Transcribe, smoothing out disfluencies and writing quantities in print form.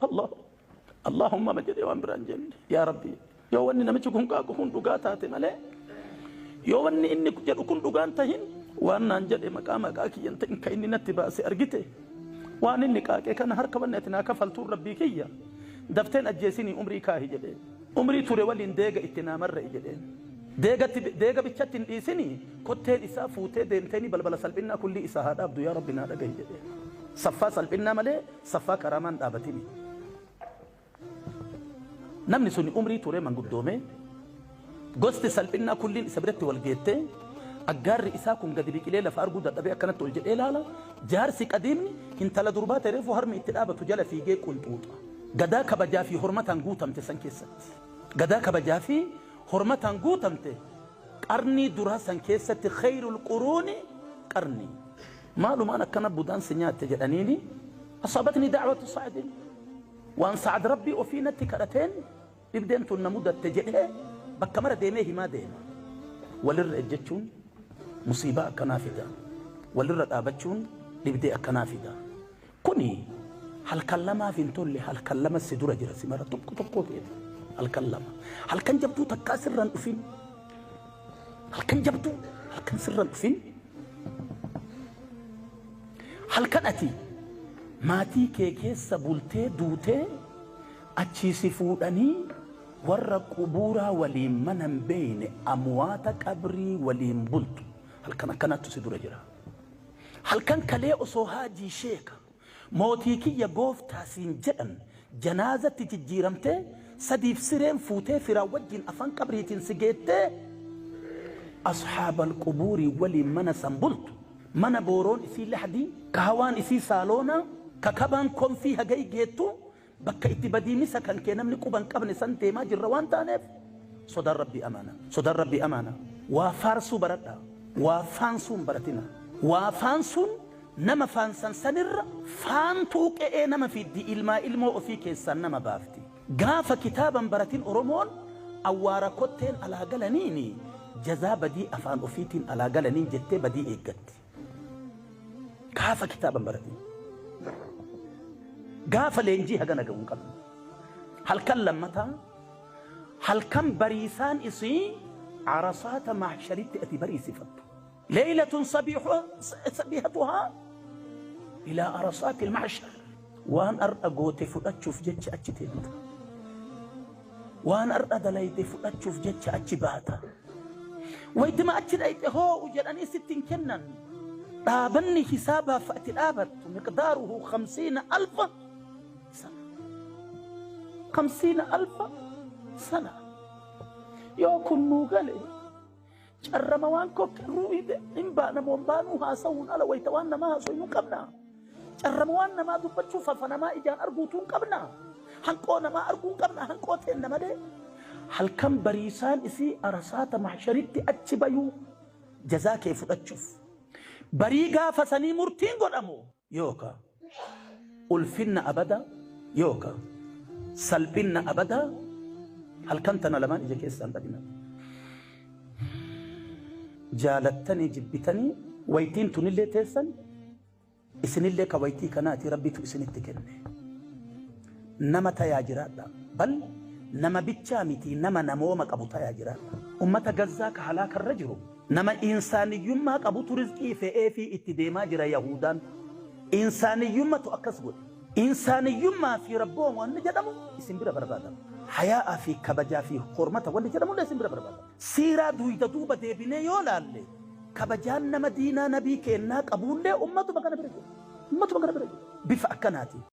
Allah Allahumma ma jedhee waan biraan jenne. Yaa Rabbi, yoo wanni namichi kun qaaqu kun dhugaa taate malee, yoo wanni inni jedhu kun dhugaan tahin, waan naan jedhe maqaa maqaa kiyyan ta'in ka inni natti baase argite, waan inni qaaqee kana harka wanni ati naa kafaltuun, Rabbii kiyya, dafteen ajjeesinii umrii kaahi jedheen. Umrii ture waliin deega itti naa marra'i jedheen. Deegatti deega bichatti hin dhiisinii, kotteen isaa fuutee deemteeni balbala salphinnaa kullii isaa haa dhaabdu, yaa Rabbi naa dhagahi jedheen. Saffaa salphinnaa malee saffaa karaamaan dhaabatini. Namni suni umrii turee manguddoomee, gosti salphinnaa kulliin isa biratti wal geettee, aggaarri isaa kun gadi biqilee lafa arguu dadhabee akkanatti ol jedhee ilaala. Jaarsi qadiimni hintala durbaa ta'e reefu harmi itti dhaabatu jala fiigee qunxuuxa. Gadaa kabajaa fi hormataan guutamte san keessatti. Gadaa kabajaa fi hormataan guutamte qarnii duraa san keessatti, khayrul quruuni qarnii. Maalumaan akkana budaan si nyaatte jedhaniini, asaabatni da'watu Sa'din. Waan Sa'ad Rabbii ofii natti kadhateen dhibdeen tun na mudatte jedhee bakka mara deemee himaa deema. Walirra ejjechuun musiibaa akkanaa fida. Walirra dhaabachuun dhibdee akkanaa fida. Kuni halkan lamaaf hin tolle, halkan lama si dura jira, si mara tokko tokkoo keeti. Halkan lama. Halkan jabduu takkaa sirraan dhufin. Halkan jabduu halkan sirraan dhufin. Halkan ati maatii kee keessa bultee duutee achii si fuudhanii warra qubuuraa waliin mana hin beeyne, amwaata qabrii waliin bultu. Halkan akkanaattu si dura jira. Halkan kalee osoo haajii, sheeka, mootii kiyya, gooftaa siin jedhan janaazatti jijjiiramtee, sadiif sireen fuutee firaan wajjin afaan qabriitiin si geettee ashaabal qubuurii waliin mana san bultu. Mana booroon isii lahdii, ka hawaan isii saaloonaa, ka kabaan konfii hagay geettu, bakka itti badiimisa kan kee namni quba hin qabne san deemaa jirra waan taaneef, sodaan Rabbii amaana. Sodaan Rabbii amaana. Waa faarsuu baradhaa. Waa faansuu hin baratina. Waa faansuun nama faansan sanirra faantuu qe'ee nama fiddi, ilmaa ilmoo ofii keessaan nama baafti. Gaafa kitaaban baratin Oromoon awwaara kotteen alaa galaniini jazaa badii afaan ofiitiin alaa galaniin jettee badii eeggatti. Gaafa kitaaban baratin. Gaafa leenjii hagana ga'u hin qabne. Halkan lammataa, halkan bariisaan isii arasaata mahsharitti ati bariisifattu. Leeylatun sabihatuhaa ilaa arasaati mahshar. Waan har'a goote fudhachuuf jecha achi deemta. Waan har'a dalayde fudhachuuf jecha achi baata. Waytima achi dhayxe hoo'u jedhanii sitti hin kennan. Dhaabanni hisaabaaf ati dhaabattu miqdaaruhu 50,000 sana. 50,000 sana. Yoo kun nuu gale, carrama waan kokkerruu hin baana moo hin baanuu? Haasa'uun ala wayita waan namaa haasa'u hin qabna. Carrama waan namaa dubbachuu fafa namaa ijaan arguutuu hin qabna. Hanqoo namaa arguu hin qabna, hanqoo teenna malee. Halkan bariisaan isii arasaata mahsharitti achi bayuu jazaa kee fudhachuuf. Barii gaafa sanii murtiin godhamu yookaa ulfinna abada yookaa salphinna abadaa. Halkan tana lamaan ija keessaan dhabina. Jaalattanii jibbitanii waytiin tunillee teessan, isinillee ka waytii kanaati Rabbitu isinitti kenne. Nama tayaa jiraadha. Bal nama bichaa miti, nama namooma qabu tayaa jiraadha. Ummata Gazzaa ka halaakarra jiru, nama insaaniyyummaa qabutu rizqii fe'ee fi itti deemaa jira Yahudaan. Insaaniyyummatu akkas godhe. Insaaniyyummaa fi rabbooma wanni jedhamu isin bira barbaadama. Hayaa'aa fi kabajaa fi hormata wanni jedhamu illee isin bira barbaadama. Siiraa duyda duuba deebinee yoo laalle, kabajaan nama diinaa nabii keennaa qabuullee ummatuma kana bira jira. Ummatuma kana bira jira. Bifa akkanaatiin.